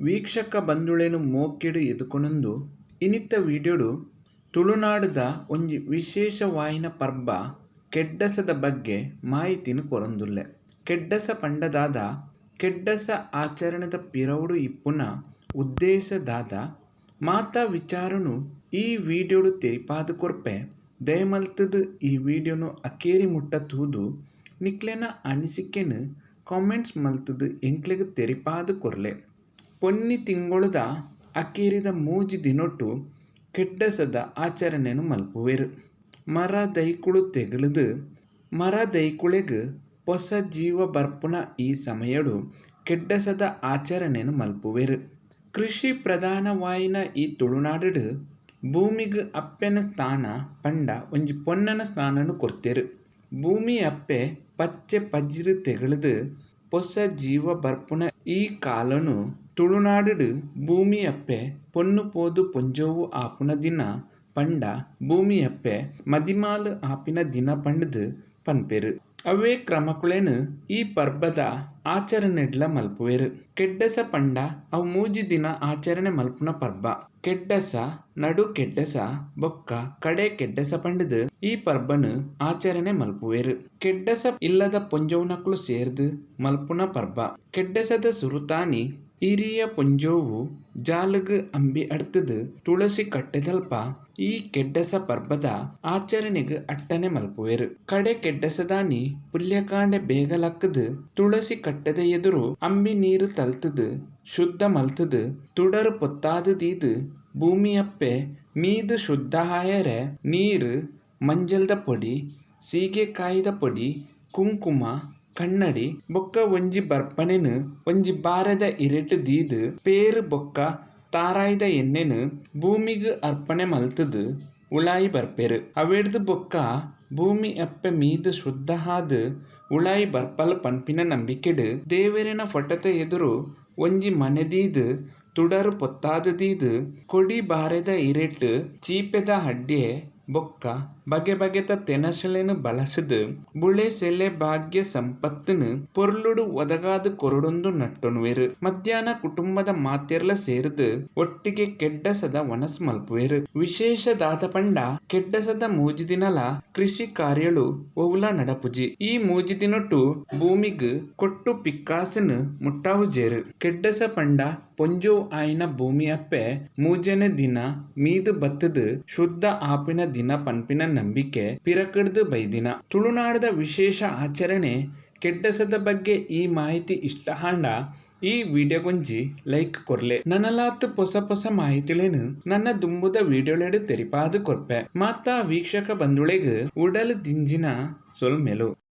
ವೀಕ್ಷಕ ಬಂಧುಲೆನ್ ಮೋಕೆಡ್ ಎದುಕೊನೊಂದು ಇನಿತ ವಿಡಿಯೋಡು ತುಳುನಾಡುದ ಒಂಜಿ ವಿಶೇಷವಾಯಿನ ಪರ್ಬ ಕೆಡ್ಡಸದ ಬಗ್ಗೆ ಮಾಹಿತಿನ್ ಕೊರೊಂದುಲ್ಲೆ. ಕೆಡ್ಡಸ ಪಂಡ ದಾದ, ಕೆಡ್ಡಸ ಆಚರಣೆದ ಪಿರವುಡು ಇಪ್ಪುನ ಉದ್ದೇಶ ದಾದ ಮಾತಾ ವಿಚಾರನು ಈ ವಿಡಿಯೋಡು ತೆರಿಪಾದ್ ಕೊರ್ಪೆ. ದಯಮಲ್ತುದು ಈ ವಿಡಿಯೋನು ಅಕೇರಿ ಮುಟ್ಟ ತೂದು ನಿಕ್ಲೆನ ಅನಿಸಿಕೆನ್ ಕಾಮೆಂಟ್ಸ್ ಮಲ್ತುದು ಎಂಕ್ಲೆಗ್ ತೆರಿಪಾದ್ ಕೊರ್ಲೆ. ಪೊನ್ನಿ ತಿಂಗೊಳುದ ಅಕೇರಿದ ಮೂಜಿ ದಿನೊಟು ಕೆಡ್ಡಸದ ಆಚರಣೆನ್ ಮಲ್ಪುವೆರ್. ಮರ ದೈಕುಲು ತೆಗಲುದು ಮರ ದೈಕುಲೆಗ್ ಪೊಸ ಜೀವ ಬರ್ಪುನ ಈ ಸಮಯಡು ಕೆಡ್ಡಸದ ಆಚರಣೆನ್ ಮಲ್ಪುವೆರ್. ಕೃಷಿ ಪ್ರಧಾನವಾಯಿನ ಈ ತುಳುನಾಡುಡು ಭೂಮಿಗ್ ಅಪ್ಪೆನ ಸ್ಥಾನ ಪಂಡ ಒಂಜಿ ಪೊನ್ನನ ಸ್ಥಾನನ್ ಕೊರ್ತೆರ್. ಭೂಮಿ ಅಪ್ಪೆ ಪಚ್ಚೆ ಪಜಿರ್ ತೆಗಲುದು ಪೊಸ ಜೀವ ಬರ್ಪುನ ಈ ಕಾಲನು ತುಳುನಾಡುಡು ಭೂಮಿ ಅಪ್ಪೆ ಪೊನ್ನು ಪೋದು ಪೊಂಜೋವು ಆಪುನ ದಿನ ಪಂಡ ಭೂಮಿ ಅಪ್ಪೆ ಮದಿಮಾಲ್ ಆಪಿನ ದಿನ ಪಂಡುದು ಪನ್ಪೆರ್. ಅವ್ವೇ ಕ್ರಮಕುಲೆನ್ ಈ ಪರ್ಬದ ಆಚರಣೆಡ್ಲ ಮಲ್ಪುವೆರ್. ಕೆಡ್ಡಸ ಪಂಡ ಅವು ಮೂಜಿ ದಿನ ಆಚರಣೆ ಮಲ್ಪುನ ಪರ್ಬ. ಕೆಡ್ಡಸ, ನಡು ಕೆಡ್ಡಸ ಬೊಕ್ಕ ಕಡೆ ಕೆಡ್ಡಸ ಪಂಡುದು ಈ ಪರ್ಬನ್ ಆಚರಣೆ ಮಲ್ಪುವೆರ್. ಕೆಡ್ಡಸ ಇಲ್ಲದ ಪೊಂಜೊವುನಕುಲು ಸೇರ್ದ್ ಮಲ್ಪುನ ಪರ್ಬ. ಕೆಡ್ಡಸದ ಸುರುತಾನಿ ಹಿರಿಯ ಪೊಂಜೋವು ಜಾಲುಗ್ ಅಂಬಿ ಅಡ್ತುದು ತುಳಸಿ ಕಟ್ಟೆದಲ್ಪ ಈ ಕೆಡ್ಡಸ ಪರ್ಬದ ಆಚರಣೆಗ್ ಅಟ್ಟನೆ ಮಲ್ಪುವೆರ್. ಕಡೆ ಕೆಡ್ಡಸದಾನಿ ಪುಲ್ಯಕಾಂಡೆ ಬೇಗ ಲಕ್ಕುದು ತುಳಸಿ ಕಟ್ಟೆದ ಎದುರು ಅಂಬಿ ನೀರು ತಲ್ತುದು ಶುದ್ಧ ಮಲ್ತುದು ತುಡರ್ ಪೊತ್ತಾದ್ ದೀದ್ ಭೂಮಿಯಪ್ಪೆ ಮೀದ್ ಶುದ್ಧ ಆಯೆರೆ ನೀರ್, ಮಂಜಲ್ದ ಪೊಡಿ, ಸೀಗೆಕಾಯಿದ ಪೊಡಿ, ಕುಂಕುಮ, ಕನ್ನಡಿ ಬೊಕ್ಕ ಒಂಜಿ ಬರ್ಪನೆನ್ ಒಂಜಿ ಬಾರೆದ ಇರೆಟ್ ದೀದ್ ಪೇರ್ ಬೊಕ್ಕ ತಾರಾಯಿದ ಎಣ್ಣೆನ್ ಭೂಮಿಗ್ ಅರ್ಪಣೆ ಮಲ್ತುದು ಉಲಾಯಿ ಬರ್ಪೆರ್. ಅವೆಡ್ದ್ ಬೊಕ್ಕ ಭೂಮಿ ಅಪ್ಪೆ ಮೀದ್ ಶುದ್ಧ ಆದ್ ಉಲಾಯಿ ಬರ್ಪಲ್ ಪನ್ಪಿನ ನಂಬಿಕೆಡ್ ದೇವೆರೆನ ಫೋಟೋತ ಎದುರು ಒಂಜಿ ಮಣೆ ದೀದ್ ತುಡರ್ ಪೊತ್ತಾದ್ ದೀದ್ ಕೊಡಿ ಬಾರೆದ ಇರೆಟ್ ಚೀಪೆದ ಅಡ್ಯೆ ಬೊಕ್ಕ ಬಗೆ ಬಗೆತ ತೆನಸುಲೆನ್ ಬಲಸುದು ಬುಳೆ ಸೆಲೆ ಭಾಗ್ಯ ಸಂಪತ್ತುನು ಪೊರ್ಲುಡು ಒದಗಾದ್ ಕೊರೊಡುಂದು ನಟ್ಟೊನುವೆರ್. ಮಧ್ಯಾಹ್ನ ಕುಟುಂಬದ ಮಾತೆರ್ಲ ಸೇರ್ದ್ ಒಟ್ಟಿಗೆ ಕೆಡ್ಡಸದ ವನಸ್ ಮಲ್ಪುವೆರ್. ವಿಶೇಷ ದಾದ ಪಂಡ ಕೆಡ್ಡಸದ ಮೂಜಿ ದಿನಲ ಕೃಷಿ ಕಾರ್ಯಲು ಒವ್ಲ ನಡಪುಜಿ. ಈ ಮೂಜಿ ದಿನೊಟು ಭೂಮಿಗ್ ಕೊಟ್ಟು ಪಿಕ್ಕಾಸುನು ಮುಟ್ಟಾವುಜೆರ್. ಕೆಡ್ಡಸ ಪಂಡ ಪೊಂಜೊವ್ ಆಯಿನ ಭೂಮಿ ಅಪ್ಪೆ ಮೂಜನೆ ದಿನ ಮೀದ್ ಬತ್ತುದು ಶುದ್ಧ ಆಪಿನ ದಿನ ಪನ್ಪಿನ ನಂಬಿಕೆ ಪಿರಕುಡ್ದು ಬೈದಿನ. ತುಳುನಾಡುದ ವಿಶೇಷ ಆಚರಣೆ ಕೆಡ್ಡಸದ ಬಗ್ಗೆ ಈ ಮಾಹಿತಿ ಇಷ್ಟ ಆಂಡ ಈ ವಿಡಿಯೋಗೊಂಜಿ ಲೈಕ್ ಕೊರ್ಲೆ. ನನಲಾತ್ ಪೊಸ ಪೊಸ ಮಾಹಿತಿಲೆನ್ ನನ್ನ ದುಂಬುದ ವಿಡಿಯೋಲೆಡ್ ತೆರಿಪಾದ್ ಕೊರ್ಪೆ. ಮಾತಾ ವೀಕ್ಷಕ ಬಂಧುಲೆಗ್ ಉಡಲ್ ದಿಂಜಿನ ಸೊಲ್ಮೆಲು.